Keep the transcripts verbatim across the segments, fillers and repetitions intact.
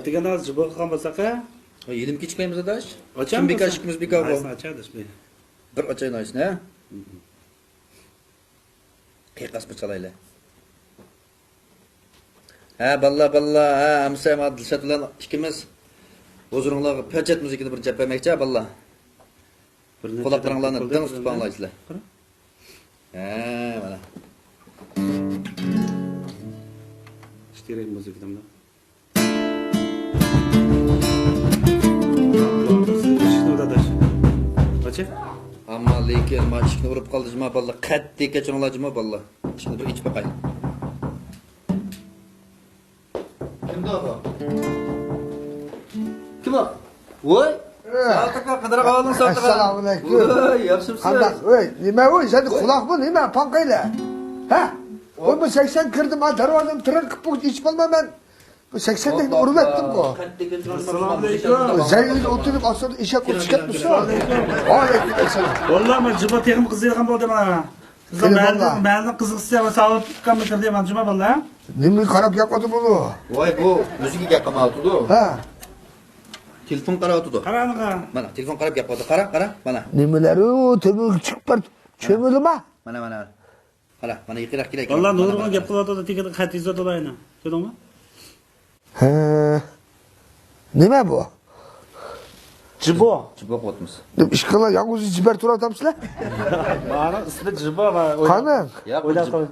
دېگەن ھازىر جىبو قىلغان بولساق ھە؟ يېنىم كېچىكمەيمىز ئاداش. ئاچامسىز؟ كىم بىكاش، ئىككىمىز بىكاش بۇ. ئاچاي ئاداش. بىر ئاچاي نايسنى ھە؟ قىيقاس بىر چالايلى. ھە باللا، باللا، ھە ئەمسە ما دىلشات بىلەن ئىككىمىز ھۇزۇرۇڭلارغا پەنچەت مۇزىكىنى بىر چەپ بەرمەكچى ھە باللا. قۇلاقلىرىڭلارنى دىڭ تۇتۇپ ئاڭلايسىلەر. ھە مانا. ئىشتىراك مۇزىكىدا. ئەمما لېكىن ما ئىشىكنى ئۇرۇپ قالدى جۇما باللا، قەتئىي كەچۈرۈڭلار جۇما باللا. ئىشىكنى بىر ئېچىپ باقاي. كىمدۇ بۇ؟ كىم ئۇ؟ ۋوي. ساۋۇت ئاكا، قانداق ئەھۋالىڭ ساۋۇت ئاكا؟ ئەسسالامۇ ئەلەيكۇم. ۋوي، ياخشىمۇ؟ قانداق؟ ۋوي، نېمە ۋوي، سەندە قۇلاق بۇ نېمە، پاڭقايلى؟ ھە؟ ۋوي، بۇ سەكسەن كىردىم ھا، دەرۋازامنى تىرىڭ قىلىپ ئېچىپ ئالماي مەن. بۇ سەكسەندەكنى ئۇرۇۋەتتىمغۇ. ئەسسالامۇ ئەلەيكۇم. زەيلىدە ئولتۇرۇپ ئاستىدا ئېشەك ئولتۇرۇپ كەپتۇ. ۋەئەلەيكۇم ئەسسالام. ۋاللا مەن جىبا تېخىمۇ قىزىيدىغان بولدۇم ھا. سىزنىڭ مەھەللىنىڭ قىزىقچىسى ساۋۇت ئۇكاممۇ كىردى مانا جۇما باللا. نېمىگە قاراپ گەپ قىلىۋاتىدۇ بۇ؟ ۋاي بۇ مۇزىكىغا گەپ قىلمايۋاتىدۇ. ھە. تېلېفون قاراۋاتىدۇ. قاراڭغا. مانا تېلېفون قاراپ گەپ قىلىۋاتىدۇ. قارا، قارا، مانا. نېمىلەر ئۇ تۆمۈرگە چىقىپ بار. چۆمۈلىما؟ مانا، مانا. قارا، مانا يېقىنراق كېلەي. ۋاللا نۇرغۇن گەپ قىلىۋاتىدۇ، تېگىدە خەت يېزىۋاتىدۇ ئاينا. كۆردۈڭمۇ؟ ھە. نېمە بۇ؟ جىبو. جىبو قىلىۋاتىمىز. نېمە ئىشقىلار يالغۇز جىبەر تۇرۇۋاتامسىلەر؟ مانا ئىسمى جىبو. قانا؟ ياق، بۇ جىب-،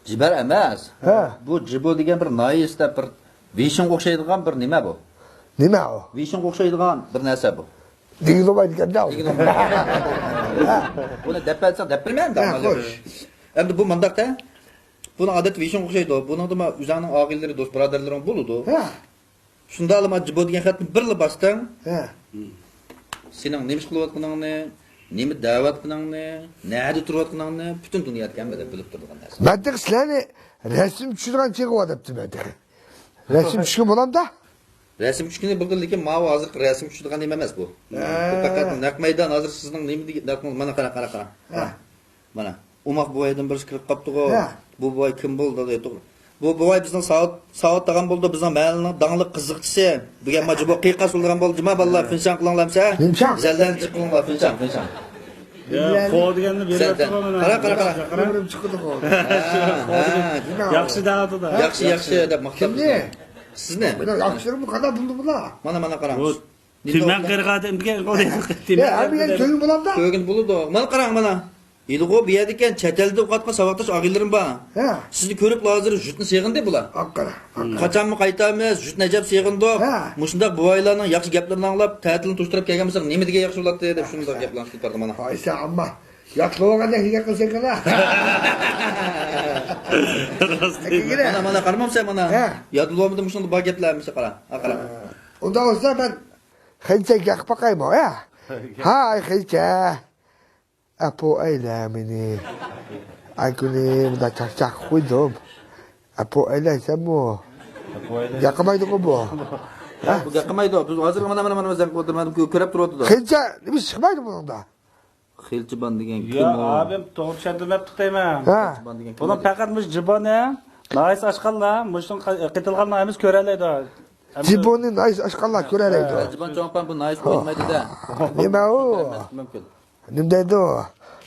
جىبەر ئەمەس. ھە. بۇ جىبو دېگەن بىر نايىس دەپ بىر ۋېيشىنغا ئوخشايدىغان بىر نېمە بۇ. نېمە ئۇ؟ ۋېيشىنغا ئوخشايدىغان بىر نەرسە بۇ. دېگىلى بولمايدىكەن-دە. بۇنى دەپ بەرسەڭ دەپ بېرىمەن. ھە، خوش. ئەمدى بۇ مۇنداق-دە. بۇنىڭ ئادەتتە ۋېيشىنغا ئوخشايدۇ. بۇنىڭدىمۇ ئۆزۈڭنىڭ ئاغىنىلىرى، دوست بۇرادەرلىرىڭ بولىدۇ. ھە. شۇنداقلا مانا جىبو دېگەن خەتنى بىرلا باستىڭ. ھە. سېنىڭ نېمە ئىش قىلىۋاتقىنىڭنى، نېمە دەۋاتقىنىڭنى، نەدە تۇرۇۋاتقىنىڭنى پۈتۈن دۇنيادىكى ھەممە ئادەم بىلىپ تۇرىدىغان نەرسە. مەن تېخى سىلەرنى رەسىم چۈشۈرىدىغان چېغىغا دەپتىمەن تېخى. رەسىم چۈشكەن بولامدا؟ رەسىم چۈشكىنى بولدى، لېكىن ماۋۇ ھازىرقى رەسىم چۈشىدىغان نېمە ئەمەس بۇ. ھە. بۇ پەقەت نەق مەيدان، ھازىر سىزنىڭ نېمە دېگەن، مانا قارا، قارا، قارا. ھە. مانا ئوماق بوۋايدىن بىرسى كىرىپ قاپتىغۇ. ھە. بۇ بوۋاي كىم بولدى؟ توغرا. بۇ بوۋاي بىزنىڭ ساۋۇت، ساۋۇت تاغام بولىدۇ، بىزنىڭ مەھەللىنىڭ داڭلىق قىزىقچىسى. بۈگۈن ما جىبو قىيقاس بولىدىغان بولدى جۇما بالىلار، فىنشاڭ قىلىڭلار ئەمسە. فىنشاڭ؟ زەللەنى چىقىڭلار، فىنشاڭ، فىنشاڭ. يا، خو دېگەننى بېرىۋەتتىغۇ مانا. قارا، قارا، قارا. بىر چىقىدىغۇ. ھە، ھە. ياخشى دەۋاتىدۇ. ياخشى، ياخشى دەپ ماختاپ. كىمنى؟ سىزنى. ياخشىلىرىمنى قانداق بىلدى بۇلار؟ مانا، مانا قاراڭ. تۈمەن قىرغاقتىن كېيىن قول يا، ھەممىگە تۆگۈن بولامدا؟ تۆگۈن بولىدۇ. مانا قاراڭ، مانا. ھېلىغۇ بۇ يەردىكەن، چەت ئەلدە ئوقۇۋاتقان ساۋاقداش ئاغىنىلىرىم بار. ھە. سىزنى كۆرۈپلا ھازىر يۇرتنى سېغىندى بۇلار. ئاققارا، ئاققارا. قاچانمۇ قايتارمىز، يۇرتنى ئەجەب سېغىندۇق. ھە. مۇشۇنداق بوۋايلارنىڭ ياخشى گەپلىرىنى ئاڭلاپ، تەتىلنى توشتۇرۇپ كەلگەن بولساق نېمە دېگەن ياخشى بولاتتى دەپ شۇنداق گەپلەرنى قىلىپ بەردىم مانا. ۋاي سەن ئامما، ياخشى بولغاندەك ھېلى قىلساڭلا. راست دەيمەن. مانا، مانا، قارىمامسەن مانا. ھە. يادلىۋالمىدىم مۇشۇنداق بار گەپلەر، مىسال قارا. ھە، قارا. ئۇنداق بولسا مەن خېلىچە گەپ باقايمۇ، ھە؟ ھاي، خېلىچە. ئەپۇ ئەيلە مېنى. ئاي كۈنى مۇنداق چاقچاق قويدۇم. ئەپۇ ئەيلەيسەنمۇ؟ ئەپۇ ئەيلە. ياقمايدىغۇ بۇ. ھە؟ بۇ ياقمايدۇ. بىز ھازىر مانا، مانا، مانا، مانا، كۆ-، كۆرۈپ تۇرۇۋاتىدۇ. خېلىچە نېمە چىقمايدۇ بۇنىڭدا؟ خېلىچىبان دېگەن كىم ياق، ئۇ؟ ئابىم توغرا چۈشەندۈرمەپتۇ دەيمەن. ھە. خېلىچىبان دېگەن كىم بۇنىڭ دېگەن؟ پەقەت مۇشۇ جىبونى ناھايىسى ئاشقانلار، مۇشۇنىڭ قېتىلغانلار ئەمەس كۆرەلەيدۇ. ئەمدى جىبونى ناھايىسى ئاشقانلار كۆرەلەيدۇ. ھە. خېلىچىبان چوڭ ئاپام بۇ ناھايىسى ئوينىمايدۇ-دە. نېمە ئۇ؟ مۇمكىن. نېمە دەيدۇ؟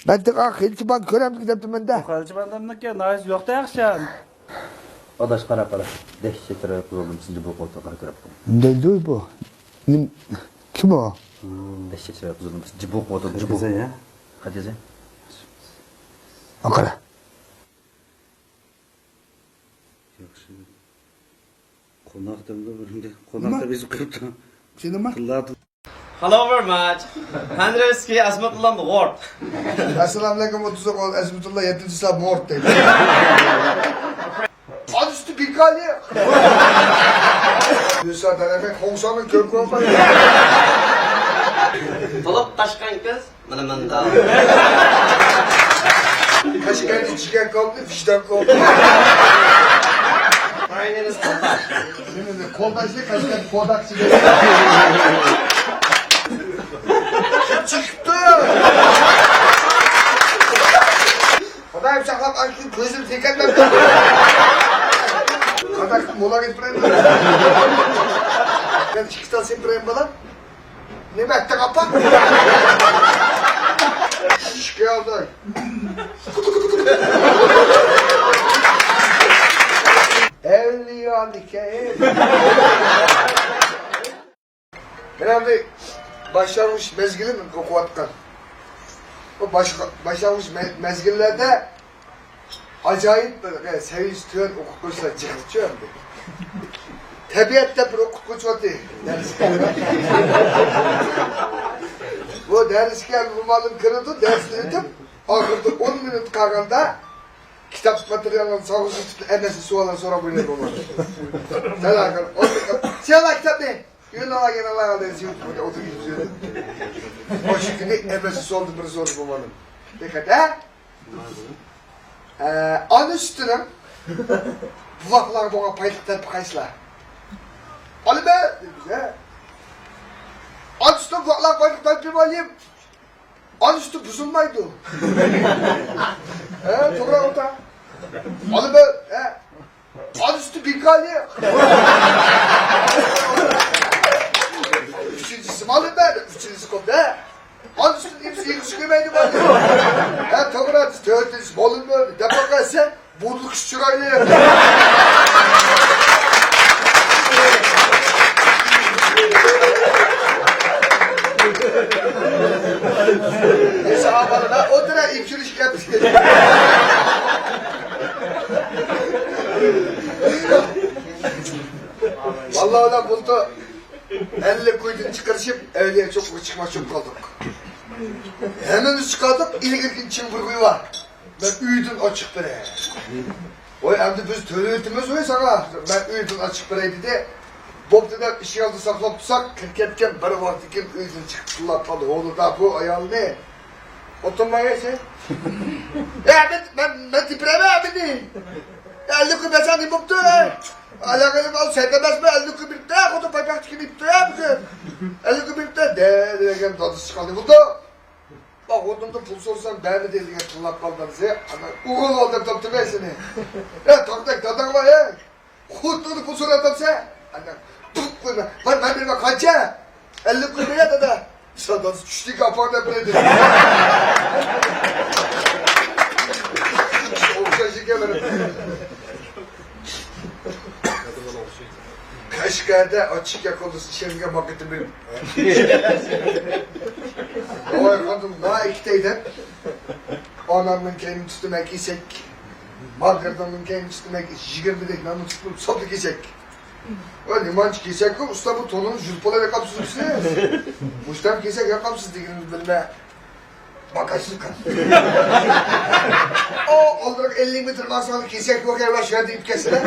مەن تېخى خېلىچىبان كۆرەمدىكىن دەپتىمەن-دە. خېلىچىبان دەمدىكى ناھايىسى يوق-دە ياخشى. ئاداش، قارا، قارا. دەھشەت چىرايلىق قىز بولدۇم، سىزنى بۇ قولتۇقلارنى كۆرۈپ قالدىم. نېمە دەيدۇ بۇ؟ نېم-، كىم ئۇ؟ دەھشەت چىرايلىق قىز بولدۇم، سىزنى بۇ قولتۇقلارنى. خەت يازاي، ھە؟ خەت يازاي. ئاقارا. ياخشى. قوناق دەمدۇ بىرىندە. قوناق دەپ يېزىپ قويۇپتۇ. سېنىما؟ تىللاردىن. Hello very much. ھەنرىسكىي ئەسمەتۇللا غورت. ئەسسالامۇئەلەيكۇم، ئوتتۇزى قول ئەسمەتۇللا يەتتىنچى سان مورت دەيدۇ. ئادىستى بىكالى. يۈسا تەرەپەي قوڭساڭنى كۆرۈپ قويۇپمەن. تولۇپ تاشقان قىز. مانا مۇنداق. قەشقەردە جىگەر كالتى، ۋىجدان كالتى. قاينىمىز قولداش. قولداشنى قەشقەردە كوداكچى دەيدۇ. چىقىپتۇ. خۇدايىم ساقلاپ، ئاشۇ كۆزۈم تېكەتلەپ. قانداق مولا گەپ بىلەن. نېمە ئەتتىڭ، ئاپا؟ ئىشىك ئالدى. ئەۋلىيانىكەن. مەن ئەمدى باشلانغۇچ مەزگىلىم ئوقۇۋاتقان. بۇ باش-، باشلانغۇچ مە-، مەزگىللەردە ئاجايىپ بىر، ئە، سەۋىيەسى تۆۋەن ئوقۇتقۇچىلار جىقتىچۇ ئەمدى. تەبىئەتتە بىر ئوقۇتقۇچى بارتى دەرسكە. بۇ دەرسكە بۇ مۇئەللىم كىرىدۇ، دەرسنى ئۆتۈپ، ئاخىرىدا ئون مىنۇت قالغاندا كىتاب ماتېرىياللارنى سالغۇزۇپ، ھەممىسى سوئاللار سوراپ ئوينايدۇ ئۇلار. سەن ئاخىر، سەن ئال كىتابنى. يۆلەڭلار، يۆلەڭلار دەپ سېلىپ ئولتۇرۇپ يۈرىدۇ. مۇشۇ كۈنى ئەمەس سوئالدىن بىر سورىسا بولمىدىم. دىققەت، ھە؟ ئە، ئانا سۈتىنىڭ بوۋاقلارغا بولغان پايدىلىق تەرىپى قايسىلار؟ ئالىمەن دېدى، ھە؟ ئانا سۈتىنىڭ بوۋاقلارغا پايدىلىق تەرىپى نېمە ئالىم؟ ئانا سۈتى بۇزۇلمايدۇ. ھە، توغرا ئوتا. ئالىمەن، ھە؟ ئانا سۈتى بىكالىيە. ئۈچىنچىسى مالىم بەردى، ئۈچىنچىسى قوپتى. ئانا سۈتى دېمىسە يىغىش كۆمەيدۇ بەردى. ھە، توغرا، تۆتىنچىسى مالىم بەردى. دەپ باققانسەن، بۇرۇلۇش چىرايلىق. نېسا ئاپىلار، ئوتتۇرا ئېپىشۈرۈش گەپ. بالىلار بىلەن بۇلتۇر ئەللىك ئۆيدىن چىقىرىشىپ، ئەۋلىيا چوققىغا چىقماقچى بولۇپ قالدۇق. ھەممىمىز چىقاردۇق، ئىلگىرىكى چىڭ بىر ئۆي بار. مەن ئۆيدىن ئاچىق بېرەي. ۋاي، ئەمدى بىز تۆلەۋېتىمىز ۋاي ساڭا. مەن ئۆيدىن ئاچىق بېرەي دېدى. بوپتۇ دەپ ئىشىك ئالدىدا ساقلاپ تۇرساق، كىرىپ كەتكەن بىر ۋاقىتتىن كېيىن ئۆيدىن چىقىپ تىللاپ قالدى. ھوۋلىدا بۇ ئايالنى ئولتۇرمايسەن. ئە، مەن، مەن، مەن تېپىرەمەن بۇنى. ئەللىك كۈن بەرسەڭ نېمە بوپتۇ؟ ئالاقىلىم ئال، سەن ئەمەسمۇ ئەللىك كۈن بېرىپتۇ، خوتۇن پايپاقتىكى بېرىپتۇ، بۈگۈن. ئەللىك كۈن بېرىپتۇ، دە، دېگەن دادىسى چىقالدى. بولدى. باق، خوتۇندىن پۇل سورىسام بەرمىدى دېگەن تىللاپ قالدى دېسە، ئانا ئوغۇل بول دەپ تاپتىمەن سېنى. ھە، تاغدەك داداڭ بار، ھە. خوتۇندىن پۇل سوراپ تاپسا، ئانا پۇت قويما. مانا مەن بېرىمەن، قانچە؟ ئەللىك كوي بېرە دادا. ساداسى چۈشتىكى ئاپاڭ دەپ بېرەي دېدى. ئوخشاش ئىكەن مانا. قەشقەردە ئاچچىق ياقۇلدىسى ئىچەلمىگەن ۋاقىتىم بېرىپ. ۋاي خانىم، ناھايىتى كېتەي دەپ، ئانامنىڭ كەينىنى تۇتتۇم كېسەك. ماگىردىننىڭ كەينىنى تۇتتۇم كېسەك. يىگىرمىدەك ناننى تۇتتۇم سوپلا كېسەك. ۋاي نېمانچە كېسەككۇ ئۇستا، بۇ تونۇڭنى يۇلۇپ بولايلى قاپسىز سىز. مۇشتام كېسەك ياقاپسىز دېگىنىمنى بىلمە. باقايسىز قان. ئو، ئالدىراق ئەللىك مېتىر ماڭساڭلار كېسەك يوق يەر بار، شۇ يەردە يېپىپ كەتسىلەر.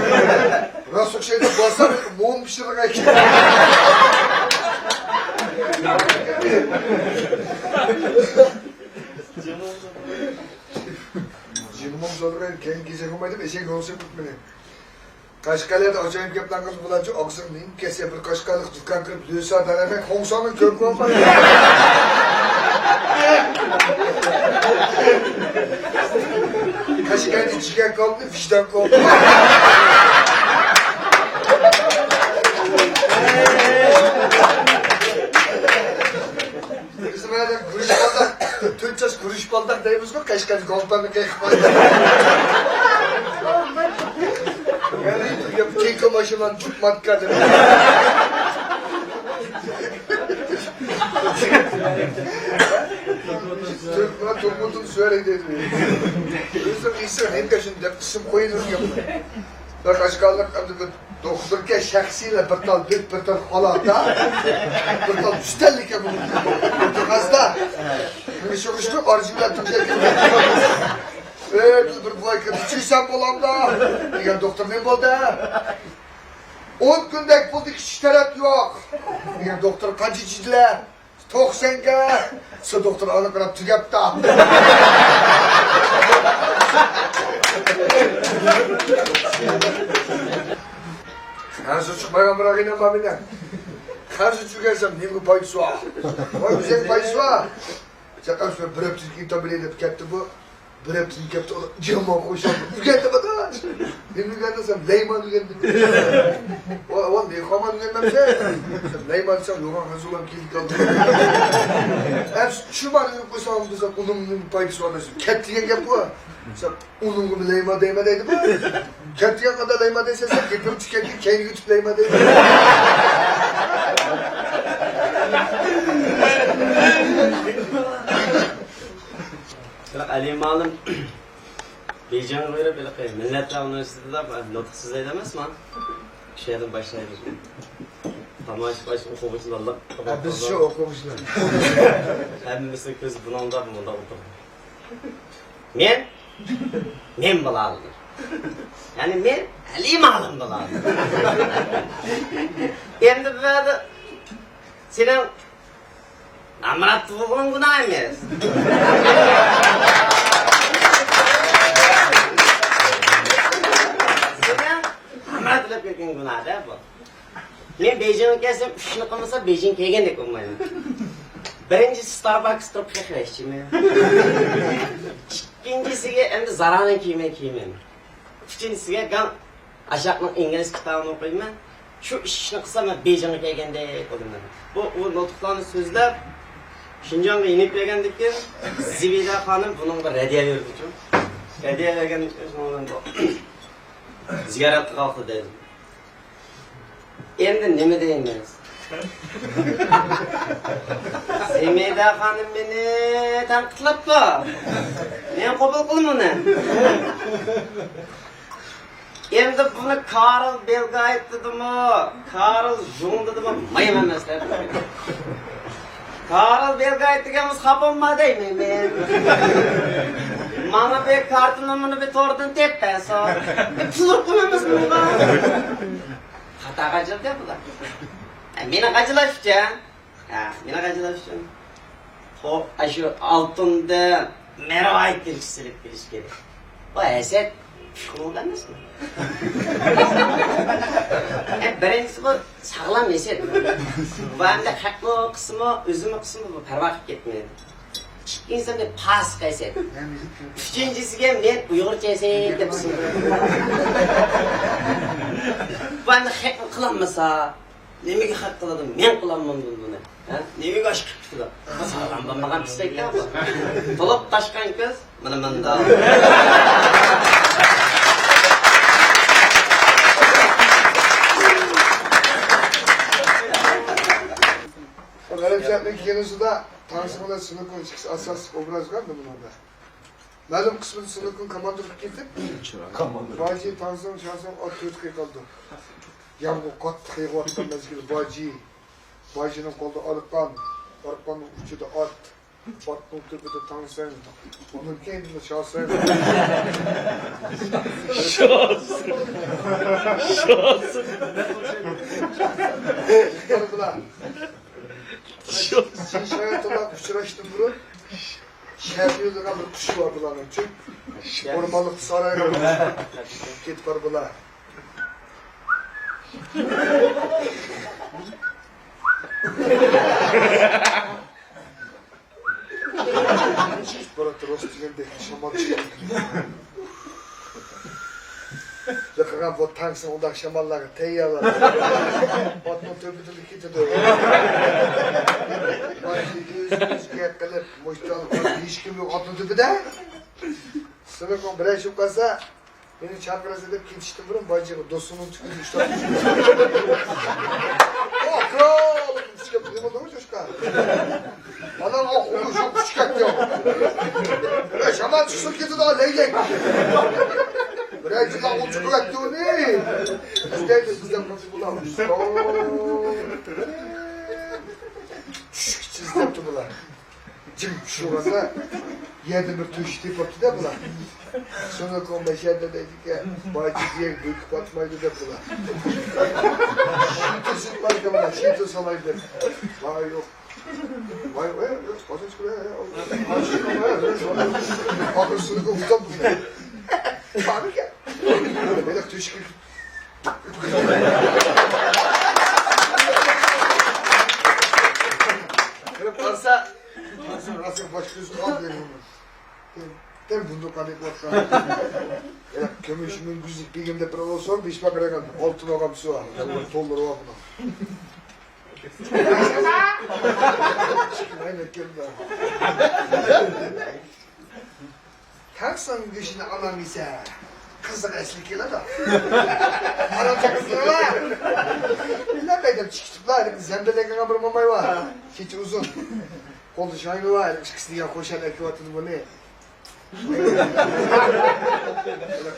راست ئوخشايدۇ، بارسام مۇم پىشۇرغان ئىكەن. جىمىم سورىغان كەينى كېسەك بولمايدۇ، ئېشەك يوق سېپىپ مېنى. قەشقەرلەردە ئاجايىپ گەپلەر قىلىپ بولارچۇ، ئاغزىڭ نېمە كەلسە بىر قاشقالىق دۇكان كىرىپ لۆسا دەۋەرمەي، خۇڭساننىڭ كۆكى بولماي. قەشقەردە جىگەر كالىنى ۋىجدان كالىنى. بىز مانا گۈرۈچ بالداق، تۆت چاچ گۈرۈچ بالداق دەيمىزغۇ، قەشقەردە گالتاننى قېقىپ قويدى. كېكە ماشىنىلارنى جۈپ ماتكا دەپ. تۈركمەن تۇرمۇتۇم سۈرەي دەيدۇ. ئۆزۈم ئىسىم ھەمگە شۇنى دەپ ئىسىم قويىدۇ. بىر قاشقاللىق ئەمدى بىر دوختۇركەن شەخسىيلا بىر تال بۆك، بىر تال خالاتا، بىر تال ئۈستەللىككە بۇ. ئولتۇرغانسىدا، مېنى شۇغۇشتۇرۇپ ئارزۇ بىلەن تۇرۇپ كەتكەن. ئەي، بىر بوۋاي كىردى، چۈشسەم بولامدا؟ دېگەن دوختۇر، نېمە بولدى؟ ئون كۈندەك بولدى، كىچىك تەرەپ يوق. دېگەن دوختۇر، قانچە چۈشتىلەر؟ توقسەنگە. سۇ دوختۇر ئانا قاراپ تۈگەپتا. قەرزى چىقمايدىغان بىر ئاغىنەم بار مېنىڭ. قەرزى چۈگەنسەم نېمىگە پايدىسى بار؟ ۋاي، ئۆزەك پايدىسى بار. چاقام شۇ بىر ھەپتىلىك ئىنتابىلى دەپ كەتتى بۇ. بىر ھەپتىدىن كەپتۇ، جامان خوشالدى. ئۆگەندىم ئاتا. نېمە ئۆگەندىڭ سەن؟ لەيمان ئۆگەندىم. ۋا، ۋا، مېخامان ئۆگەنمەمسەن؟ لەيمان دېسەم، يوغان غەزۇلام كېلىپ قالدى. ئەمسە شۇ بالىنى قويساڭ دېسەم، ئۇنىڭ پايدىسى بار دېسەم. كەت دېگەن گەپ بۇ. دېسەم، ئۇنىڭغىمۇ لەيما دەيمەن دەيدىغۇ. كەت دېگەن قانداق لەيما دەيسەن، سەن گېپىم چۈشكەندىن كەينىگە ئۆتۈپ لەيما دەيدۇ. بىراق ئەلى مۇئەللىم بېيجىڭغا بېرىپ، ھېلىقى مىللەتلەر ئۇنىۋېرسىتېتىدا نۇتۇق سۆزلەيدۇ ئەمەسمۇ؟ شۇ يەردىن باشلايدۇ. تاماشىبىن ئوقۇغۇچىلار لىق. ھە، بىز شۇ ئوقۇغۇچىلار. ھەممىسىنىڭ كۆزى بۇنىڭدا، مۇندا ئولتۇرىدۇ. مەن، مەن بولالىدىم. يەنى مەن ئەلى مۇئەللىم بولالىدىم. ئەمدى بۇ يەردە سېنىڭ نامرات تۇغۇلغىنىڭ گۇناھ ئەمەس. سېنىڭ نامرات بولۇپ كەتكەن گۇناھ-دە بۇ. مەن بېيجىڭغا كەلسەم، ئۈچ ئىشنى قىلمىسا، بېيجىڭغا كەلگەندەك بولمايمەن. بىرىنچىسى، ستارباكس تۇرۇپ قېھىر ئىچىمەن. ئىككىنچىسىگە، ئەمدى زارانىڭ كىيىمىنى كىيىمەن. ئۈچىنچىسىگە، گاڭ ئاشاقنىڭ ئىنگلىز كىتابىنى ئوقۇيمەن. شۇ ئىش ئىشنى قىلسام، مەن بېيجىڭغا كەلگەندەك بولىمەن. بۇ، ئۇ نۇتۇقلارنى سۆزلەپ، شىنجاڭغا يېنىپ كەلگەندىن كېيىن، زىبىدە خانىم بۇنىڭغا رەددىيە بېرىدىچۇ. رەددىيە بەرگەندىن كېيىن، شۇنىڭ بىلەن بۇ زىيارەت قىلغان ۋاقتىدا دېدىم. ئەمدى نېمە دەيمىز؟ زىبىدە خانىم مېنى تەنقىدلەپتۇ. مەن قوبۇل قىلىمەن ئۇنى. ئەمدى بۇنى كارل بېلگايت دېدىمۇ، كارل ژۇڭ دېدىمۇ، مايىم ئەمەس دەپ. كارل بېلگايت دېگەن بولسا خاپا بولما دەيمەن مەن. ماڭا بىر كارتا نومۇرىنى بىر توردىن تېپىپ بەرسۇن. بىر پۇل ئۇرۇپ قويمامسىز بۇنىڭغا؟ خاتا غاجىلىدى بۇلار. ئە، مېنى غاجىلاش ئۈچۈن. ھە، مېنى غاجىلاش ئۈچۈن. خوپ، ئاشۇ ئالتۇندىن مەرۋايىت تىرىكچە سېلىپ بېرىش كېرەك. بۇ ھەسەت چۈشكۈنلۈك ئەمەسمۇ؟ ئە، بىرىنچىسى بۇ ساغلام ھەسەت. بۇ ئەمدى خەقمۇ قىلسىمۇ، ئۆزىمۇ قىلسىمۇ بۇ پەرۋا قىلىپ كەتمەيدۇ. ئىككىنچىسى ئەمدى پاسىق ھەسەت. ئۈچىنچىسىگە مەن ئۇيغۇرچە ھەسەت دەپ ئىسىم قويدۇم. بۇ ئەمدى خەقمۇ قىلالمىسا، نېمىگە خەق قىلىدۇ؟ مەن قىلالمامدۇ بۇنى؟ ھە؟ نېمىگە ئاشۇ قىلىپ كېتىدۇ؟ ساغلام بولمىغان پىسەككەن بۇ. تولۇپ تاشقان كۆز، مانا مۇنداق. غەرب شەرقنىڭ كىنوسىدا تاڭسىڭ بىلەن سۇنۇكۇن ئىككىسى ئاساسلىق ئوبراز بار بۇنىڭدا. مەلۇم قىسمىدا سۇنۇكۇن كاماندىرلىققا كېتىپ، باجى، تاڭسىڭ، شاسىڭ ئات تۆتى قىيقالدى. يامغۇر قاتتىق يېغىۋاتقان مەزگىل باجى. باجىنىڭ قولىدا ئارقان، ئارقاننىڭ ئۇچىدا ئات، ئاتنىڭ تۈۋىدە تاڭسەن، ئۇنىڭ كەينىدە شاسەن. شاسەن. شاسەن. بۇلار. شاسەن. شاياتلار ئۇچراشتىن بۇرۇن شەھەردە يۈرىدىغان بىر قۇشى بار بۇلارنىڭچۇ. ئورمانلىقتا سارايغا كېتىپ بار بۇلار. بۇرۇت روس دېگەندەك شامال چىقىدۇ. ياقىغان بۇ تاڭسىڭ ئۇنداق شاماللارغا تەييارلار. ئاتنىڭ تۆپىدىلا كېتىدۇ. ئۆزىمىز گەپ قىلىپ، مۇشتال ھېچكىم يوق ئاتنىڭ تۆپىدە. سىلىكۇڭ بىرەر شۇ قالسا، مېنى چاقىرىسىز دەپ كېتىشتىن بۇرۇن باجىغا دوستۇمنىڭ تۈكىنى ئۇشتاپ چۈشتى. ئاكا! دېگەن بولدىمۇ چوشقا؟ ئانام ئاق ئۇ شۇ كۈچ كەتتى. بىرەر شامان چىقسۇن كېتىدۇ لەيلەك. بىرەر جىللا ئۇچۇق قىلاتتى ئۇنى. ئىزدەيدۇ، ئىزدەپ قاپتۇ بۇلار. چۈشكىچە ئىزدەپتۇ بۇلار. جىم چۈشۈۋالسا، يەردىن بىر تۆشۈك تېپىپتۇ-دە بۇلار. شۇنى كومبەشەردە دەيدىكەن، باجى جىيەك بۆكۈپ ئاتمايدۇ دەپ بۇلار. شىتو سېتىپ باركەن بۇلار، شىتو سالاي دەپ. ۋاي يوق. ۋاي، ۋاي، ۋاي، قازان چىقىپ، ۋاي، ۋاي، ۋاي، ۋاي، ئاخىرى سۇنى كومبۇتاپ بۇلار. بارمىكەن؟ بېلىق تۆشۈكى. كىرىپ قالسا، راسىڭ، راسىڭ باش كۆز قالدى. دەپ بۇندۇرقاپ ئېتىۋاتقان. يا، كۈمۈش مۈڭگۈزلۈك بېگىم دەپ بىر ئوغۇل سورىدى، ھېچ باقىرىغان. ئالتۇن ئالغان سۇ بار. تولدۇرۇۋال بۇنى. ئەينەك كەلدى. تاڭسىڭ گۆشىنى ئانام يېسە، قىزىق ئەسلى كېلىدۇ. ئانام چاقىسىغا. بىلەمەي دەپ چىقىپلا، زەمبىلەك قىلغان بىر موماي بار. چېچى ئۇزۇن. قولدا شاينى بار، ئىككىسى دېگەن قوشان ئەكىۋاتىدۇ بۇنى.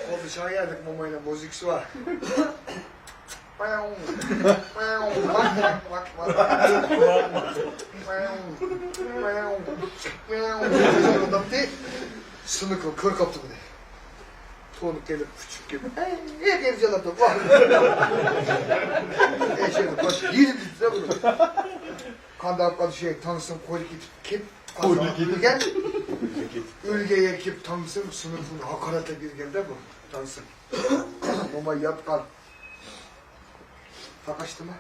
قولدا شاينى، موماينىڭ مۇزىكىسى بار. سىنىكىڭ كۆر قاپتۇ بۇنى. تونى قېلىپ، ئۇچۇپ كېلىپ، ئەي، ئەي، قېرىجانلاپتۇ. ۋاھ! ئەي، شەيتان، باش يېرىم كېتىپتۇ بۇنى. قانداق قىلىپ شۇ تاڭسىڭ قويۇپ كېتىپ، كېتىپ، قويۇپ كېتىپ. ئۆلگەن. ئۆلگەن يەرگە كېلىپ تاڭسىڭ، سىنىكىڭنى ھاقارەتلەپ يۈرگەندە بۇ تاڭسىڭ. موماي ياتقان. تاقاشتىما؟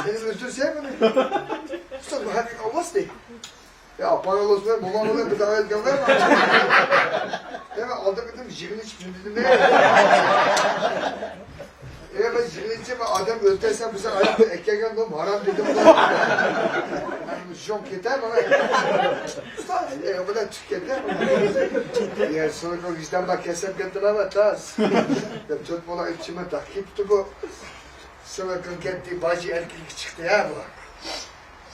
مېنى ئۆلتۈرسە بۇنى. ئۇستاز، بۇ ھەقىقىي ئاۋاز دەي. يا، ئاپاڭ ئالىسىمەن، موماڭ بىلەن بىر داۋا ئەتكەنلەر. يا، مەن ئالدىن كىردىم، يىغىن ئېچىپ جىمجىتىم. يا، مەن يىغىن ئېچىپ، مەن ئادەم ئۆلتۈرسەم، بىزنىڭ ئاياقتا ئەكەلگەن نوم ھارام دېدىم. مەن شۇڭ كېتەر، مانا. ئۇستاز، ئە، بۇلار چىقىپ كەتتى. يا، سىلىكون ۋىجدان بار، كەسەپ كەتتىلەر، تاس. دەپ تۆت بالا ئېچىمەن، تاق كېتىپتۇ بۇ. سىلىكون كەتتى، باجى ئەركىنلىككە چىقتى، ھە، بۇ.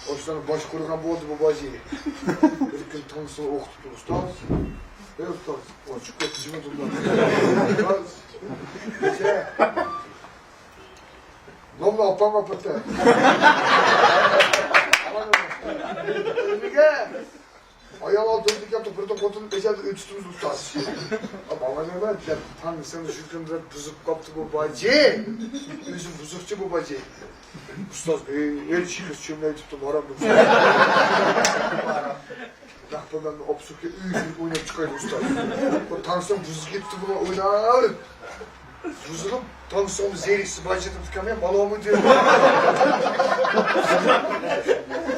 ئوشۇلارنى باشقۇرغان بولدى بۇ باجى. بىر كۈن تاڭسىڭ ئوقۇتۇپتۇ، ئۇستاز. ئەي، ئۇستاز، ئوچۇق كەتتى جىمى تۇرماي. ئۇستاز. نېمە؟ نومنى ئاپام ئاپىرىپتۇ. نېمىگە؟ ئايال ئالدىمىزدا كەپتۇ، بىردىن قوتۇنۇپ، بەشەردە ئۆتۈشتىمىز، ئۇستاز. ئاپام نېمە دەپ، تاڭسىڭ شۇ كۈنلەر بۇزۇپ قاپتۇ بۇ باجى. ئۆزى بۇزۇقچى بۇ باجى. ئۇستاز، ھېي، ھېچ قىز چۆملەيتىپتۇ، مارام بۇ. نەق پۇللارنى ئوپسۇقى ئۆيدىن ئويناپ چىقايلى، ئۇستاز. بۇ تاڭسىڭ بۇزۇپ كېتىپتۇ، بۇلار ئويناۋېرىپ. بۇزۇلۇپ، تاڭسىڭ زېرىكسە باجىدىن تىكەنمەن، مال ئالمايدۇ.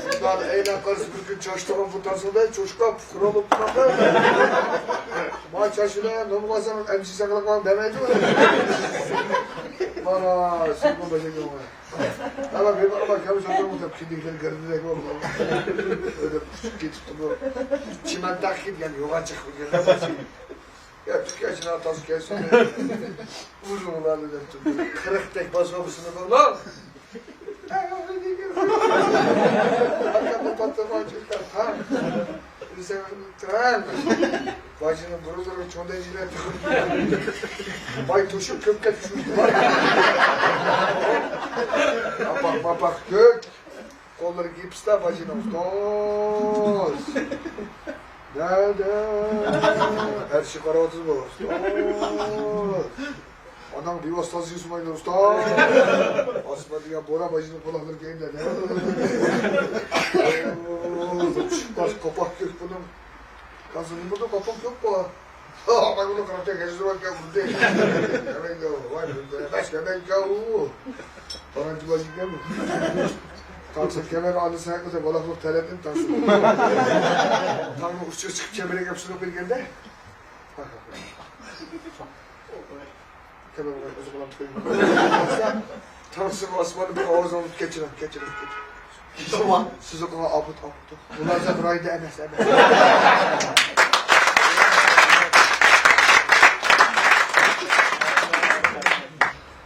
شۇنداق ئەيلەن قارىسا، بىر كۈن چاچتۇرغان بۇ تاڭسىڭدا چوشقا پۇقرا بولۇپ تۇرامدۇ. ما چاچ بىلەن نومۇر ئالسام، ئەمچى ساقلىق ماڭا بەرمەيدۇ. مانا، سىزمۇ بەجەرگەن. ئەمما بىر ئاما كەم سۆزۈڭ دەپ كىندىكلەر گىردىدەك بولۇپ، ئۆلۈپ ئۇچۇپ كېتىپتۇ بۇ. چىمەن تاقىپ يەنە يوغان چىقىپ كەلگەن. يا، تۈكەشىنا تاز كەلسۇن. ئۇزۇنلارنى دەپ تۇردى. قىرىقتەك باسما بىسىنى قىلدۇق. ئاكامنى پاتلىغان چۆكتەر. ھە. باجىنىڭ بۇرۇنلىرىغا چوڭ دەنجىلەر تىقىپ، باي توشۇپ كۆپ كەتكۈچى. ئاپاق، ماپاق كۆك. قوللىرى گىپستا باجىنىڭ. ئۇستاز! نەدە؟ ئەرشى قاراۋاتىدۇ بۇ. ئۇستاز! ئاناڭ بىۋاسىتە سىڭسىمايدۇ، ئۇستاز. ئاسما دېگەن بورا باجىنىڭ قۇلاقلىرى كەينىدە. چىققاچ قاپاق كۆك بۇنىڭ. قازىنى بۇدا قاپاق كۆك بۇ. ئا، مانا بۇنى قاراپ تەگەن زور كەل بۇدى. كەمەنگە، ۋاي، بۇ بەس كەمەنگە ئۇ. پارانچى باجى كەم. تاڭسىڭ كەمەنگە ئاندىن سەن قىلسا، بالاقلىق تەلەتتىن تاڭسىڭ. تاڭنىڭ ئۇچىغا چىقىپ كەمەنگە ئەپسۇنۇپ بەرگەندە. تاڭسىڭ ئاسماندا بىر ئاۋاز ئاڭلاپ، كەچۈرۈڭ، كەچۈرۈڭ، كەچۈرۈڭ. سىزنىڭ قىلغان ئاپىتى، ئاپىتى. مۇلازىم رايدا ئەمەس، ئەمەس.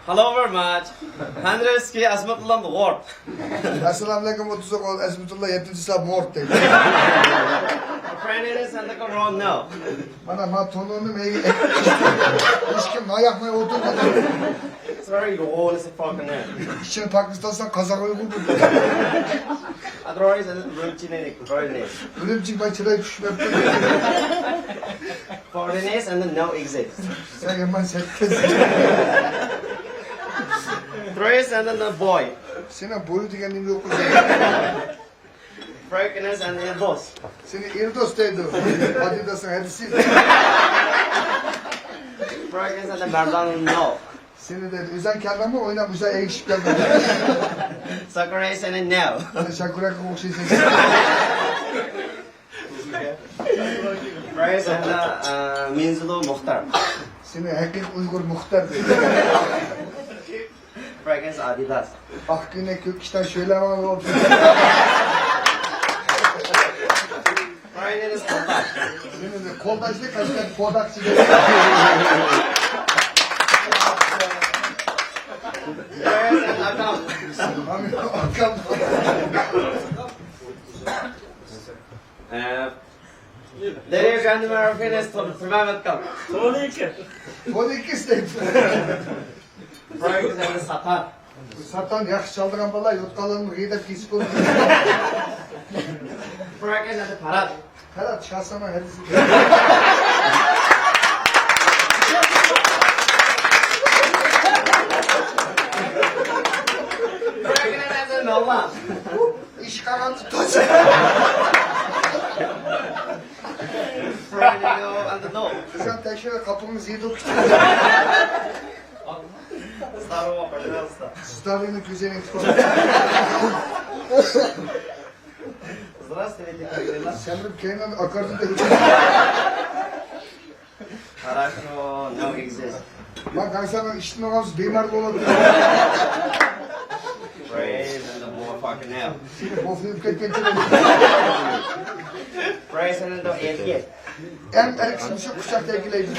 Hello very much. Henryski Asmutlam the Ward. ئەسسالامۇئەلەيكۇم، ئوتتۇز ئوغۇل ئەسمىتۇللا يەتتىنچى ساپ مورت دەيدۇ. Friendly is under control now. مانا، ما تونۇرنى مەيگە ھېچكىم ناياقماي ئولتۇرمىدى. Sorry, you all is fucking it. ئىچىنى پاكىستانسان قازاق ئۇيغۇر بولدى. Otherwise, it's Rimchini, Rimchini. ئۈرۈمچى باي چىراي چۈشمەپتۇ. Foreigners and the no exist. سەن يامان سەتكىز. Tourists and the boy. سېنىڭ بويۇ دېگەن نېمە يوق. Fragrance and the boss. سېنى ئېلدوس دەيدۇ. ئادىداسنىڭ ھەدىسى. Fragrance and the Bardon no. سېنى دەيدۇ، ئۆزەڭ كەلدىڭمۇ؟ ئويناپ ئۆزەڭ ئەگىشىپ كەلدىڭ. Sakurai and the no. سەن شاكۇراكىغا ئوخشايسەن. Price and, uh, Minzulo Muxtar. Seni ھەقىقىي ئۇيغۇر مۇختار دەيدۇ. Price Adidas. ئاق كۆينەك كۆك ئىشتان شۆلە ماڭا بولۇپ. Price Adidas. Seni de قولداشلىق قەشقەر پوداقچى دەيدۇ. Price and Akam. ئاكام. Uh, Deriyo Gandimaro Fitness Tour تاماملاتقان. تونىكى. تونىكى ئىستەيدۇ. Price ئەمدى ساتار. ساتان ياخشى چالىدىغان بالا، يوتقانلارنى غىي دەپ كېسىپ قويىدۇ. Price ئەمدى پارات. پارات، شاسامان ھەدىسى. Price ئەمدى ناللا. ئىش قالغاندا توسا. Friday, no, and no. بىزنىڭ تەكشۈرۈپ قاپىڭىز يېدۇق. Здорово, пожалуйста. Здоровье كۆزىنى تۇتۇپ. Здравствуйте, как дела? سەمرىپ كەينىڭ ئاكاردىن. Хорошо, no exist. ما كانسان اشتنغز بيمار بولدى. Praise and the motherfucking hell. Ofluyup ketken. Praise and the idiot. En erkek şu kucak tekileydi.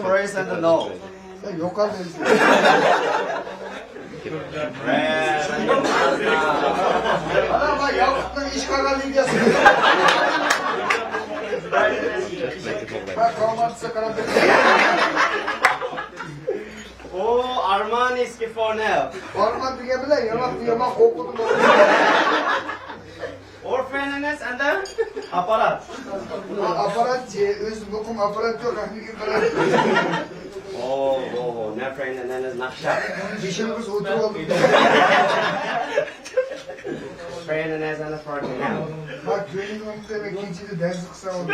Praise and the no. Sen yok abi. Ana bak, yaptın iş kara Libyası. Bak, kahvaltısı karantina. O Armani Skifonel. Arman diye bile yamak diye yamak okudum. Orphaness and the apparat. Apparat, özü bokum apparat yok, hani apparat. Oh, oh, oh, ne friend and then is nakşa. Dişimiz oturup. Friend and then is the party now. Bak, gönlüm demek ki, içinde ders kısa oldu.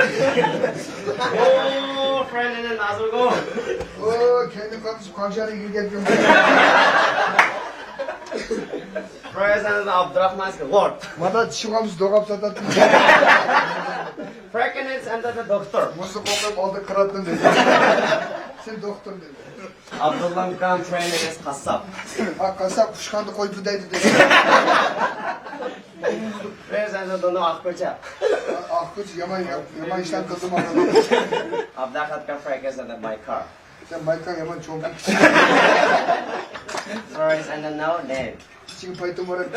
Oh, friend and then Nazırgo. O, kendi konuşup konuşarak yürüyeceğim. Praise and Abdurrahman's Lord. Mana tushunganmiz, do'g'ab sotatdi. Frankinens and the doctor. Muzi qo'qib oldi, qiratdim dedi. Sen doktor dedi. Abdullah Khan trainers qassob. Ha, qassob qushqanni qo'yib pidaydi dedi. Praise and the Dono Akkocha. Akkocha yomon, yomon ishdan qildim. Abdullah Khan Frankinens and my car. Sen Mayka yaman cho'mpik kishi. Praise and the no name. Kichik paytim bor edi.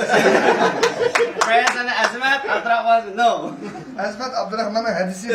Praise and the Azmat Abdurahman no. Azmat Abdurahmanning hadisi.